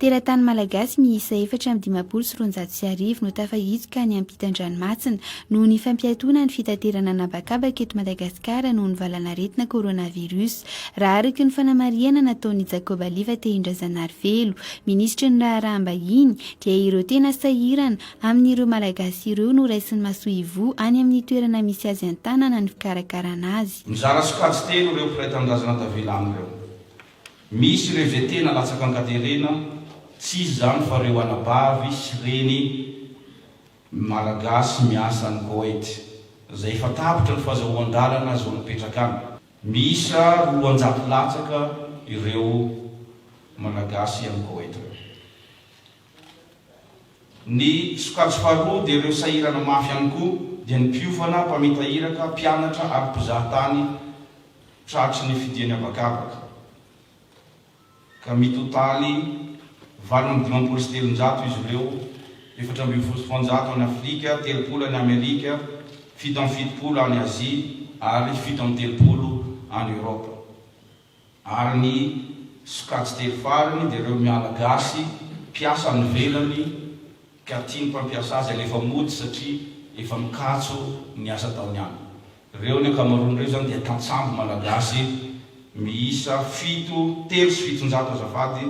Teratany Malagasy miisa 1254 no tafahitsoka any ampitan-dranomasina noho ny fampiatoana ny fitaterana an'habakabaka eto Madagasikara noho ny valanaretina coronavirus, raha araka ny fanamarihana nataon'i Jacob Aliva Tehindrazanarivelo, minisitry ny Raharaham-bahiny, dia ireo tena sahirana amin'ireo Malagasy ireo no raisin'ny masoivoho any amin'ny toerana misy azy an-tanana ny fikarakarana azy. Mizara sokajy telo ireo mpiray tanindrazana tavela any ireo. Misy ireo izay tena latsaka an-katerena, tsy iza izany fa ireo anabavy sy reny Malagasy miasa any Koety, izay efa tapitra ny fazahoan-dalana azahoany mipetraka any. Miisa 200 latsaka ireo Malagasy any Koety ireo. Ny sokajy faharoa dia ireo sahirana mafy ihany koa dia ny mpiofana, mpamita iraka, mpianatra ary mpizaha tany tratry ny fidian'ny habakabaka ka mitotaly 358 izy ireo, 214 any Afrika, 30 any Amerika, 77 any Azia ary 37 any Europe. Ary ny sokajy telo farany dia ireo miala gasy mpiasa any ivelany ka tian'ny mpampiasa azy alefa mody satria efa mikatso ny asa ataony any. Ireo ny ankamaroan'ireo izany dia tantsambo malagasy miisa fito, 703 azafady,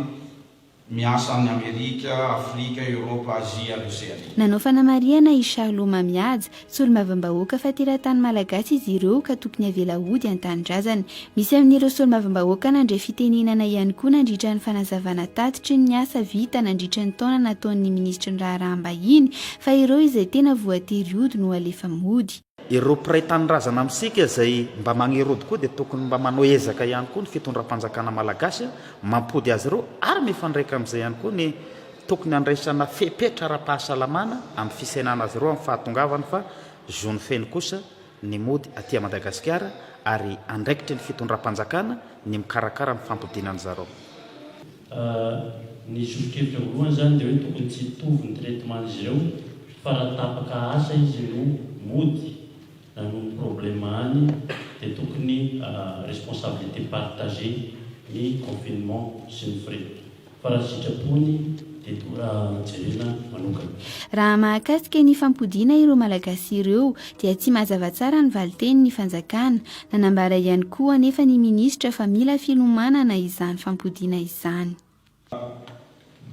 Miasa any Amerika, Afrika, Eoropa, Azia ary Oseania. Nanao fanamarihana i Charlot Mamihaja, solombavambahoaka fa teratany malagasy izy ireo ka tokony avela hody an-tanindrazana. Misy amin'ireo solombavambahoaka nandray fitenenana ihany koa nandritra ny fanazavana tatitry ny asa vita nandritra ny taona nataon'ny minisitry ny raharaham-bahiny fa ireo izay tena voatery hody no alefa mody. Ireo mpiray tanindrazana amintsika izay mba magnerody koa dia tokony mba manao ezaka ihany koa ny fitondram-panjakana malagasy mampody azy ireo ary mifandraika amin'izay ihany koa ny tokony handraisana fepetra ara-pahasalamana amin'ny fisainana azy ireo amin'ny fahatongavany fa zony feno kosa ny mody aty Madagasikara ary andraikitry ny fitondram-panjakana ny mikarakara ny fampodiana an'zareo. Ny soso-kevitra voalohany izany dia hoe tokony tsy hitovy ny traitement-n'izy ireo fa raha tapaka asa izy no mody na noho ny problème any dia tokony responsabilité partagée ny confinement sy ny frais fa raha sitrapony dia jerena manokana. Raha mahakasika ny fampodiana ireo Malagasy ireo dia tsy mazava tsara ny valinteny ny fanjakana. Nanambara ihany koa anefa ny minisitra fa mila filomanana izany fampodiana izany.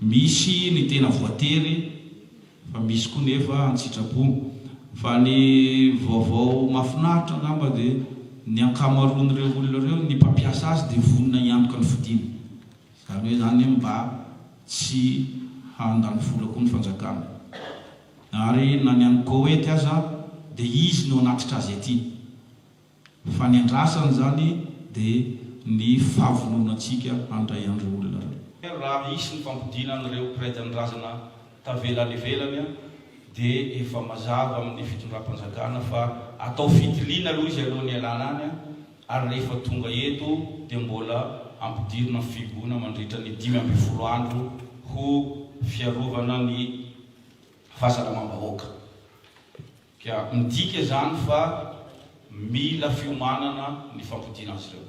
Misy ny tena voatery fa misy koa nefa an-tsitrapo. Fa ny vaovao mahafinaritra angamba dia ny ankamaroan'ireo olona ireo, ny mpampiasa azy dia vonona hiantoka ny fodiana. Izany hoe izany mba tsy handany vola koa ny fanjakana. Ary na ny any Koety aza dia izy no hanatitra azy aty. Fa ny andrasany izany dia ny fahavononantsika handray an'ireo olona ireo. Raha hisy ny fampodiana an'ireo mpiray tanindrazana tavela any ivelany dia efa mazava amin'ny fitondram-panjakana fa atao fitiliana aloha izy alohan'ny hialana any ary rehefa tonga eto dia mbola ampidirina amin'ny fihibohana mandritra ny 15 andro ho fiarovana ny fahasalamam-bahoaka. Ka midika izany fa mila fiomanana ny fampodiana azy ireo.